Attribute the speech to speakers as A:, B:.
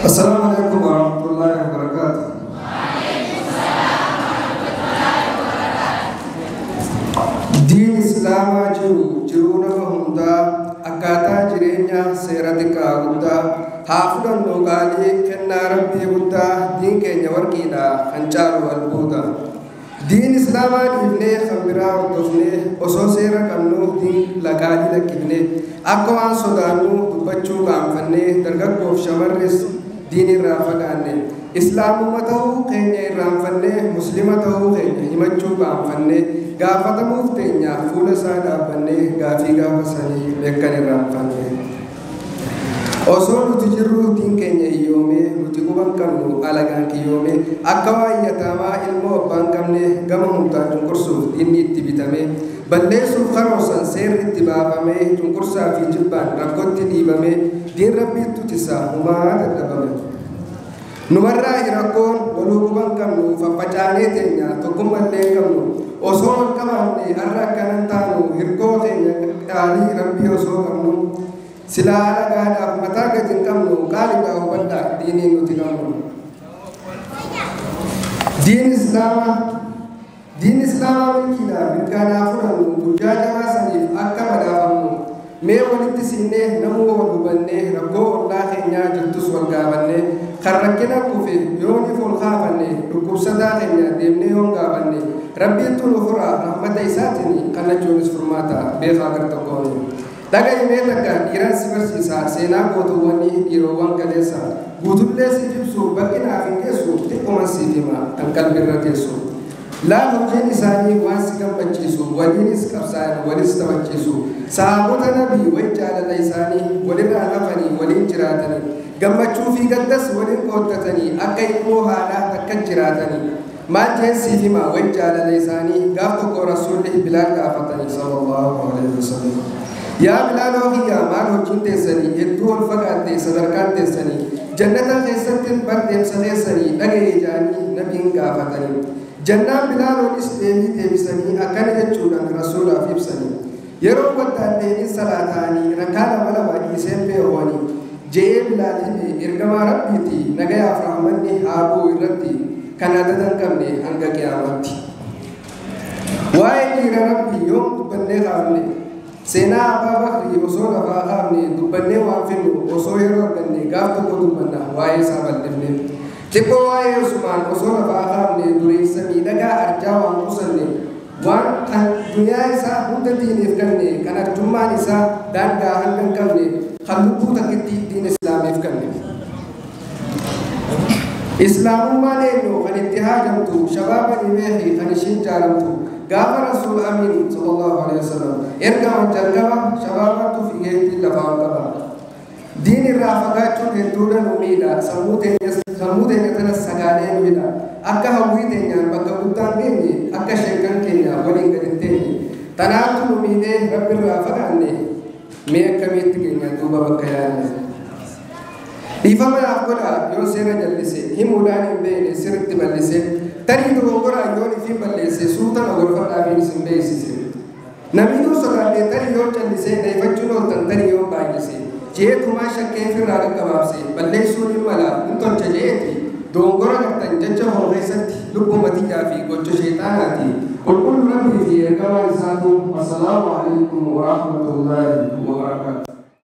A: السلام عليكم ورحمة الله وبركاته. دين إسلام jiru jiruu nama hundaa akkaataa jireenya seera xiqqaa guddaa haa fudhannu qaalii kennaa rabbii guddaa diin keenya warqiidha kan caalu albuuda. Diin islaamaa dhiifnee kan biraa hordofnee osoo seera qabnu diin qaalii lakkifnee akka waan sodaannu dubbachuu qaanfannee dargaggoof shamarris diin irraa fagaanne islaamummaa ta'uu keenya irraanfannee muslima ta'uu keenya himachuu qaanfannee gaafatamuuf teenya fuula isaa dhaabbannee gaafii gaafa sanii beekan irraanfanne. Osoo nuti jirru diin keenya hiyyoomee nuti quban qabnu alagaan kiyyoomee akka waan yataamaa ilmoo abbaan qabne gama hundaan cunqursuuf diinni itti bitame balleessuuf karoorsan seerri itti baafamee cunqursaa fi jibbaan rakkootti dhiibame diin rabbiittu tisa humaa dadhabame. Numarraa rakkoon waluu quban qabnu faffacaanee teenya tokkummallee hin qabnu osoo wal qabaanne har'a akkanan taanu hirkoo teenya qaalii rabbii osoo qabnu silaa alagaadhaaf mataa gadi hin qabnu qaaliidhaa hubadhaa diinii nuti qabnu. Diin islaamaa milkiidha mirgaanaa fudhannu guyyaa jamaa saniif akka badhaafamnu mee walitti siinee namuu wal hubannee rakkoo ollaa keenyaa jirtus wal gaafannee kan rakkina kufe yooniif ol kaafanne dhukkubsataa keenya deemnee yoon gaafanne rabbiittu nu fura rahmata isaatiin kallachuunis furmaata beekaa gar tokkooni. Dhaga'imee takka dhiiran si barsiisa seenaa gootuwwanii dhiirowwan kaleessa guutullee siif ibsu bal'inaaf hin geessu xiqquma siif hima kan qalbiirra teessu. Laal hojiin isaanii waan si gammachiisu waliinis qabsaa'an walis taphachiisu sahaabota nabii way jaalala isaanii walirraa hafanii waliin jiraatanii gammachuu fi gaddas waliin qooddatanii akka ilmoo haadhaa takka jiraatanii maal jeen siif hima way jaalala isaanii gaaf tokko rasuulli Bilaal gaafatanii sallallahu alaihi wasallam. Yaa Bilaaloo kiyyaa maal hojiin teessanii hedduu ol fagaatte sadarkaan teessanii jannata keessatti bardeemsa teessanii dhaga'ee jaanii nabiin gaafatanii. Jannaan Bilaaloonis deebii deebisanii akkana jechuudhaan rasuulaaf ibsanii yeroo waddaalleen salaataanii rakkaa lama lama dhiiseen beekanii je'ee Bilaal hime ergamaa rabbiiti nagayaaf rahmanni haa bu'u irratti kan adada hin qabne hanga qiyaamatti. Waa'ee dhiira rabbii yoom dubbannee kaafne seenaa abbaa bakrii osoo lafaa kaafne dubbannee waan finnu osoo yeroo arganne gaaf tokko dubbanna waa'ee isaa bal'ifne. Xiqqoo waa'ee Usmaan osoo lafaa kaafne dureessa miidhagaa arjaa waan qusanne waan kan duniyaa isaa hunda diiniif kenne kan arjummaan isaa daangaa hanga hin qabne kan lubbuu takkitti diin islaamiif kenne. Islaamummaan eenyu kan itti haajamtu shabaaba dhibeefi kan ishiin jaalamtu gaafa rasuul amiin sallallahu alaihi wasallam ergaman jalqaba shabaabatu fiigeetti lafaan qaba. Diin irraa fagaachuun hedduudha nu miidha sammuu teenya tana sagaalee nu hidha akka hawwii teenyaan bakka guddaan geenye akka sheekan keenya waliin gadi hin teenye tanaatu nu miidhee rabbi irraa fagaanne mee akkamitti keenya duuba bakka yaadne. Dhiifama naaf godhaa yoon seera jallise himuudhaan hin beekne sirriitti bal'ise tarii dogongoraa yoon ifiin balleesse suuta na gorfadhaafiin isin beeksise. Namni sodaadhe tarii yoon callise dheeffachuun ooltan tarii yoon baay'ise jeetumaa shakkee ofirraa qaqqabaabse balleessuun hin mala hin tolcha jeeti dogongora gartan jecha hoo keessatti lubbuma xiyyaa fi gocha sheexaanaati. Qulqullu rabbii fi ergamaa isaatu assalaamu alaikum wa rahmatullaahi wa barakaatuh.